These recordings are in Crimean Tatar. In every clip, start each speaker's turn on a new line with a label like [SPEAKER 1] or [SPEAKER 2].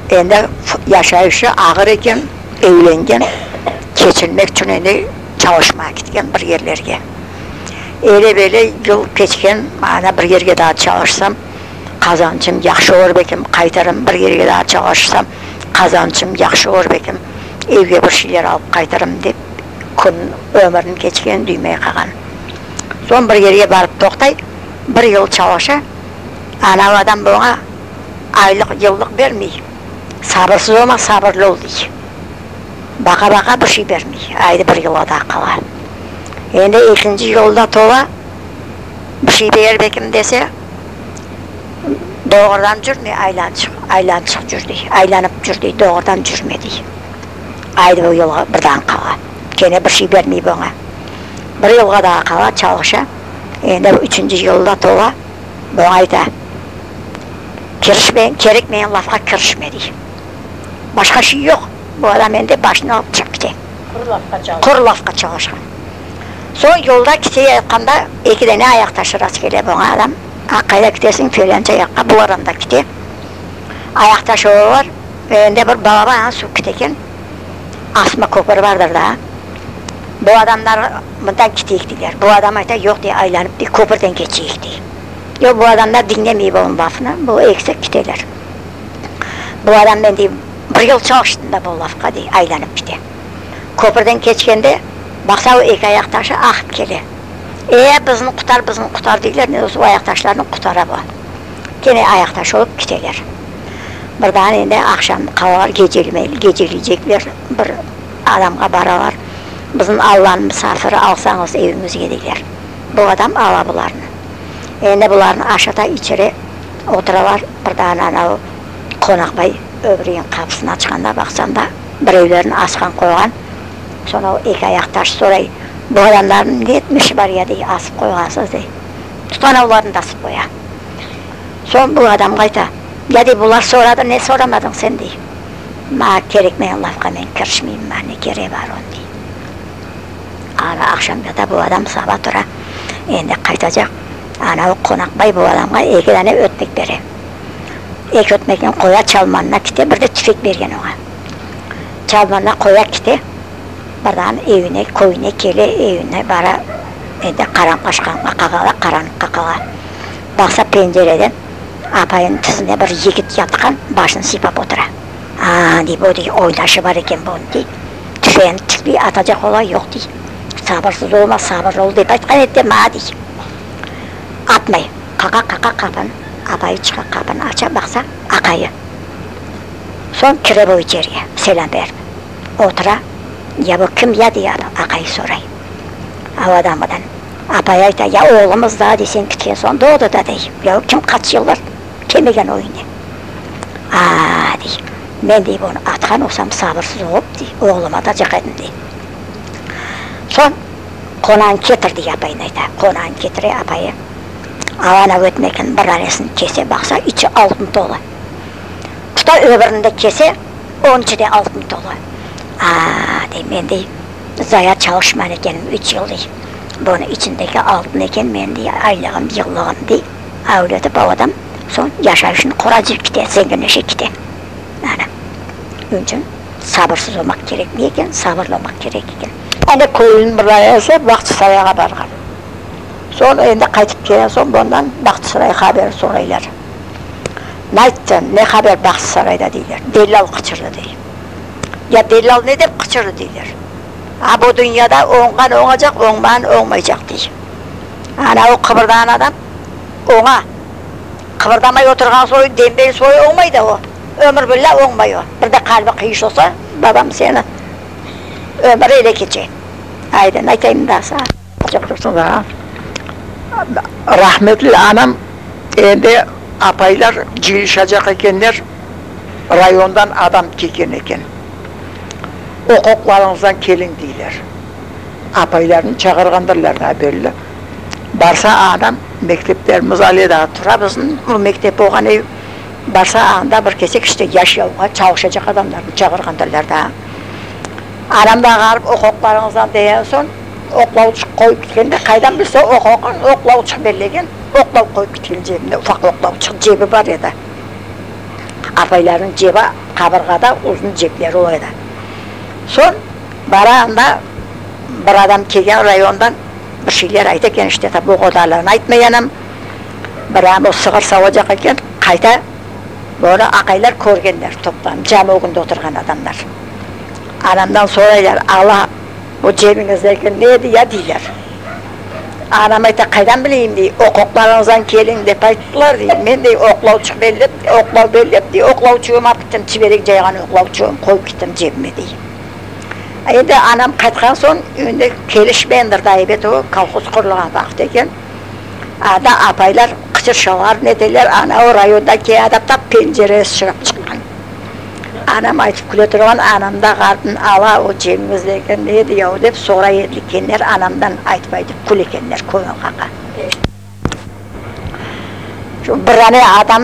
[SPEAKER 1] Endi yaşayışı ağır eken, evlengen, keçinmek içün endi çalışmağa ketken bir yerlerge. Öyle-böyle yıl keçken, ana bir yerge daa çalışsam, qazançım yahşı olur bekim, qaytırım, bir yerge daa çalışsam, qazançım yahşı olur bekim, evge bir şeyler alıp qaytırım, dep kün, ömürini keçken, duymay qalğan. Soñ bir yerge barıp toqtay, bir yıl çalışa, anav adam buña aylıq, yıllıq bermey. Sabırsız olma, sabırlı ol, dey. Baqa-baqa bir şey bermey. Aydı bir yılğa daa qala. Endi ekinci yılda tola, bir şey berer bekim dese, doğrudan cürmey, aylançıq, aylançıq cür, dey. Aylanıp cür, dey, doğrudan cürme, dey. Aydı bu yılğa birden qala. Kene bir şey bermey buña. Bir yılğa daa qala, çalışa. Endi üçünci yılda tola, buña ayta. Kirişme, kerekmegen lafqa kirişme, dey. Başqa şey yoq. Bu adam endi başını alıp çıqıp kete.
[SPEAKER 2] Quru lafqa çalışqan.
[SPEAKER 1] Quru lafqa çalışqan. Soñ yolda keteyatqanda eki dane ayaqtaşı rastkele buña adam. A, qayda ketesiñ? Felânca yaqqa. Bular anda kete. Ayaqtaşı olalar. Endi bir balaban suv kete eken. Asma köpür bardır da. Bu adamlar mından keteyik deyler. Bu adam ayta, yoq dey, aylanıp dey, köpürden keçeyik dey. Yoq, bu adamlar diñlemey bunıñ lafını, bu ekisi kiteler. Bu adam men dey, bir yıl çalıştım da bu lafqa dey, aylanıp kite. Köpürden keçkende, baqsa o eki ayaqtaşı aqıp kele. E, bizni qutar, bizni qutar deyler, ne olsa o ayaqtaşlarnı qutara bu. Kene ayaqtaş olıp kiteler. Birdan endi aqşam qalalar, geceleycekler, bir adamğa baralar, Bizni Allanıñ misafiri, alsañız eviñizge deyler. Bu adam ala bularnı. Endi bularnı aşata, içire, oturalar. Bir dane anavı qonaqbay öbür üyniñ qapısını açqanda, baqsam da, birevlerni asqan qoyğan. Soñ o eki ayaqtaş soray, Bu adamlarnıñ ne etmişi bar ya, dey, asıp qoyğansız, dey. Tutqan olarnı da asıp qoya. Soñ bu adamğa ayta, Ya, dey, bular soradı, ne soramadıñ sen, dey. Maña kerekmegen lafqa men kirişmeyim, maña ne keregi bar onıñ, dey. Ana aqşam yata bu adam, saba tura, endi qaytacaq. Anavı qonaqbay bu adamğa eki dane ötmek bere. Eki ötmekni qoya çalmanına kite, bir de tüfek bergen oña. Çalmanına qoya kite, birdan evine, köyüne kele, evine bara, endi qaranqlaşqanğa qala, qaranlıqqa qala. Baqsa pencereden apayınıñ tizinde bir yigit yatqan, başını sıypap otura. A, dey, bu dey, oynaşı bar eken bunıñ, dey. Tüfeğini tikliy, atacaq ola, yoq, dey. Sabırsız olma, sabırlı ol, dep aytqan edi de maña, dey. Atmay. Qaqa-qaqa qapını, apayı çıqa, qapını aça, baqsa, aqayı. Soñ kire bu içeriye, selâm berip. Otura. Ya bu kim ya, dey, aqayı soray. Avadanmadan. Apayı ayta, ya oğlumız da, dey, sen ketken soñ doğdı da, dey. Ya o kim qaç yıldır kelmegen o üyüne. A-a, dey, men, dey, bunı atqan olsam, sabırsız olıp, dey, oğluma atacaq edim, dey. Soñ qonağın ketir, dey, apayına ayta. Qonağın ketire apayı. Alana ötmekniñ bir danesini kese, baqsa, içi altın tolu. Tuta öbürini de kese, onıñ içi de altın tolu. A-a, dey, men, dey, zaya çalışman ekenim üç yıl, dey. Bunıñ içindeki altın eken, men, dey, aylığım, yıllığım, dey. Avleti babadan soñ yaşayışını quracı kite, zenginleşe kite. Ana, onıñ içün sabırsız olmaq kerekmey eken, sabırlı olmaq kerek eken. Ana köylüniñ bir rayası Bağçasarayğa barğan. Soñ endi qaytıp kelgen soñ bundan Bağçasaray haberi soraylar. Nayttı, ne haber Bağçasarayda deyler. Dellal qıçırdı dey. Ya dellal ne dep qıçırdı deyler. A bu dünyada oñğan oñacaq, oñmağan oñmaycaq dey. Ana o qıbırdağan adam oña. Qıbırdamay oturğan soy, dembel soy oñmay da o. Ömür billâ oñmay o. Bir de qalbi qıyış olsa, babam seni, ömür öyle keçe. Ayda, naytayım daa saña? Çoq daa. Rahmetli anam endi apaylar cıyılışacaq ekenler, rayondan adam kelgen eken. Oquqlarıñızdan keliñ, deyler. Apaylarnı çağırğandırlar daa belli. Barsa anam, mekteplerimiz ale daa tura bizim, bu mektep olğan ev. Barsa anda bir kesek işte yaş yolğa çalışacaq adamlarnı çağırğandırlar daa. Anam da ğarip oquqlarıñızdan degen soñ, oqlavçıq qoyıp ketkende, qaydan bilse oquqın, oqlavçıq bellegen, oqlav qoyıp ketken cebine, ufaq oqlavçıq cebi bar edi. Apaylarnıñ cebi qabırğada uzun cepleri ola edi. Soñ bara anda bir adam kelgen rayondan bir şeyler ayta eken işte ta bu qadarlarını aytmay anam. Bir o sığır savacaq eken, qayta bunı aqaylar körgenler toptan cami ögünde oturğan adamlar. Anamdan soraylar, Alla, bu cebiñizdeki ne edi ya deyler. Anam ayta, qaydan bileyim dey, oqoqlarıñızdan keliñ dep ayttılar dey. Men dey, oqlavçıq bellep, oqlav bellep dey, oqlavçığım alıp kettim, çiberek cayğan oqlavçığım qoyıp kettim cebime dey. Endi anam qaytqan soñ, endi kelişmendir da, ebet, o kolhoz qurulğan vaqıt eken. Anda apaylar qıçırşalar, neteler, ana o rayondaki adam tap pencereye sıçrap çıqqan. Anam aytıp küle turğan, anam da qartın ala, o cebimizdeki ne edi yav dep soray ekenler, anamdan aytıp-aytıp küle ekenler köy halqı. Şu bir dane adam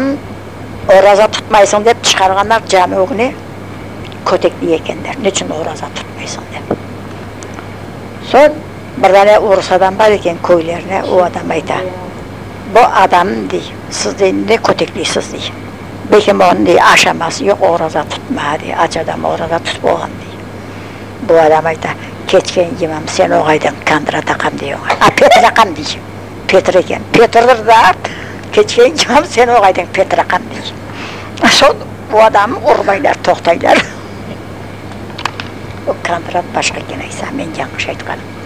[SPEAKER 1] oraza tutmaysıñ dep çıqarğanlar cami ögüne kötekley ekenler, neçün oraza tutmaysıñ dep. Soñ bir dane orus adam bar eken köylerine, o adam ayta, Bu adam, dey, siz, dey, ne kötekleysiz, dey. Belki onıñ, dey, aşaması yoq, oraza tutma, dey, aç adam oraza tutıp olğan, dey. Bu adam ayta, Keçken imam sen oğaydıñ, Kandrat aqam, dey oña. A, Petr aqam, dey. Petr eken. Petrdir da, keçken imam sen oğaydıñ, Petr aqam, dey. Soñ bu adamnı urmaylar, toqtaylar. O Kandrat başqa eken aysa, men yañlış aytqanım.